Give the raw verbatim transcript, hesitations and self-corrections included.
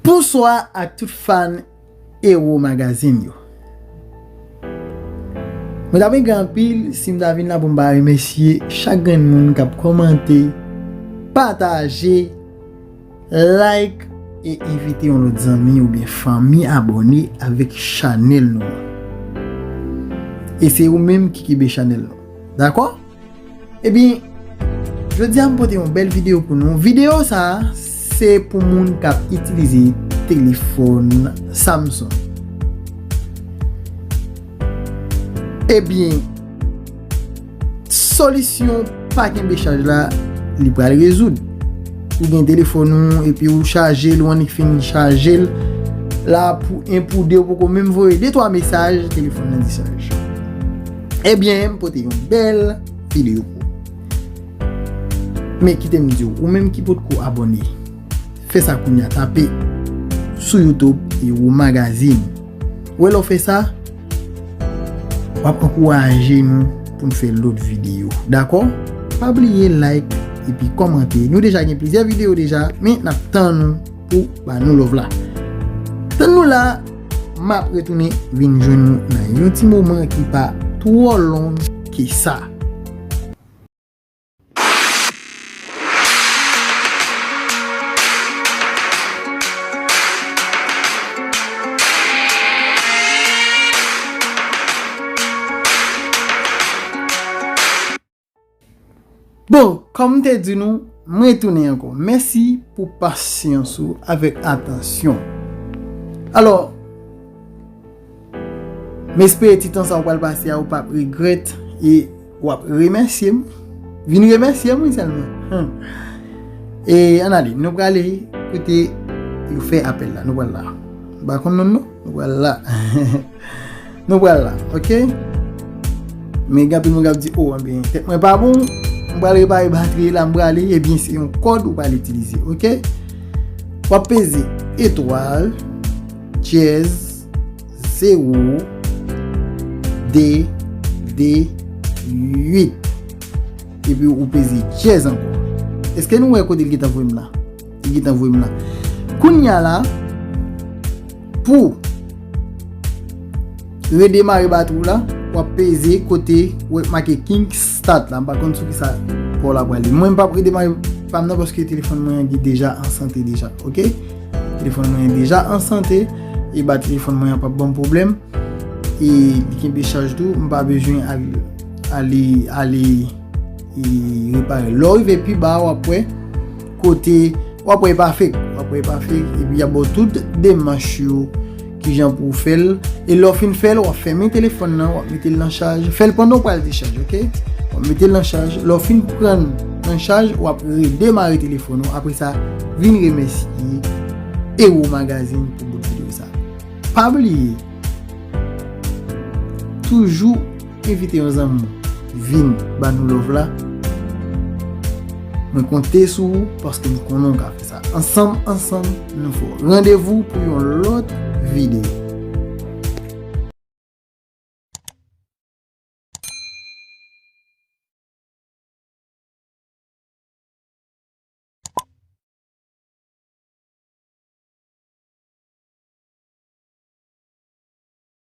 Bonswa ak tout fan Ero Magazine yo. Mwen ta renmen anpil si m ta vin la pou m pa remèsye chak grenn moun k ap kòmante, pataje, like e envite yon lòt zanmi oubyen fanmi abòne avèk chanèl nou an. E se ou menm ki kenbe chanèl nou. Dakò? Ebyen, jodi a m pote yon bèl videyo pou nou. Videyo sa a, se pou moun k ap itilize telefòn Samsung. Ebyen, solisyon pa kenbe chaj la, li pral rezoud. Ou gen telefòn ou, epi ou chaje l, ou annik fin chaje l. La pou en pou de, ou poko menm voye de twa mesaj, telefòn nan discharge. Ebyen, m pote yon bèl videyo pou ou. Men kite m di w, ou menm ki potko abòne, fè sa kounye a, tape sou YouTube Ero Magazine. Ou wè lè w fè sa, w ap ankouraje nou pou n fè lòt videyo. Dakò? Pa bliye like epi kòmante. Nou deja gen plizyè videyo deja, men n ap tann ou pou ba nou love la. Tann nou la, m ap retounen vin jwenn nou nan yon ti moman ki pa twò long ke sa. Bon, kòm m te di nou, mwen retounen ankò. Mèsi pou pasyans ou avèk atansyon. Alò, m espere ti tan sa w pral pase a, ou p ap regrèt e w ap remèsye m. Vin remèsye m, wi, sèlman. Hum. E ann ale, nou prale kote yo fè apèl la. Nou pral la. M pa konn non, non. Nou pral la. Nou pral la, oke? Men gen anpil moun k ap di, "O, anben, tèt mwen pa bon, m pral repare batri la, m prale." Ebyen, se yon kòd ou pral itilize, oke? W ap peze etwal, dyèz, zewo, de, de, uit. Epi ou peze dyèz ankò. Èske nou wè kote l gentan voye m la? Li gentan voye m la. Kounye a la, pou redemare batri w la, w ap peze kote w wè make Kickstart la. M pa konn sou kisa pa w la prale. Mwen, m p ap redemare pa m nan paske telefòn mwen an deja an sante deja, oke? Telefòn mwen an deja an sante, e batri telefòn mwen an p ap ban m pwoblèm. E li kenbe chaj tou, m pa bezwen al-, ale, ale, e, repare. Lè w rive pi ba a, w ap wè kote, w ap wè e pa fake, w ap wè e pa fake, epi y ap ba w tout demach yo, kijan pou w fè l. E lè w fin fè l, w ap fèmen telefòn nan, w ap mete l nan chaj. Fè l pandan w pral dechaj, oke? W ap mete l nan chaj. Lè w fin pran l nan chaj, w ap redemare telefòn ou. Apre sa, vin remèsye Ero Magazine pou bout videyo sa. Pa bliye, toujou envite yon zanmi w vin ba nou love la. Mwen konte sou ou paske m konnen w ka fè sa. Ansanm, ansanm, nou fò. Randevou pou yon lòt videyo.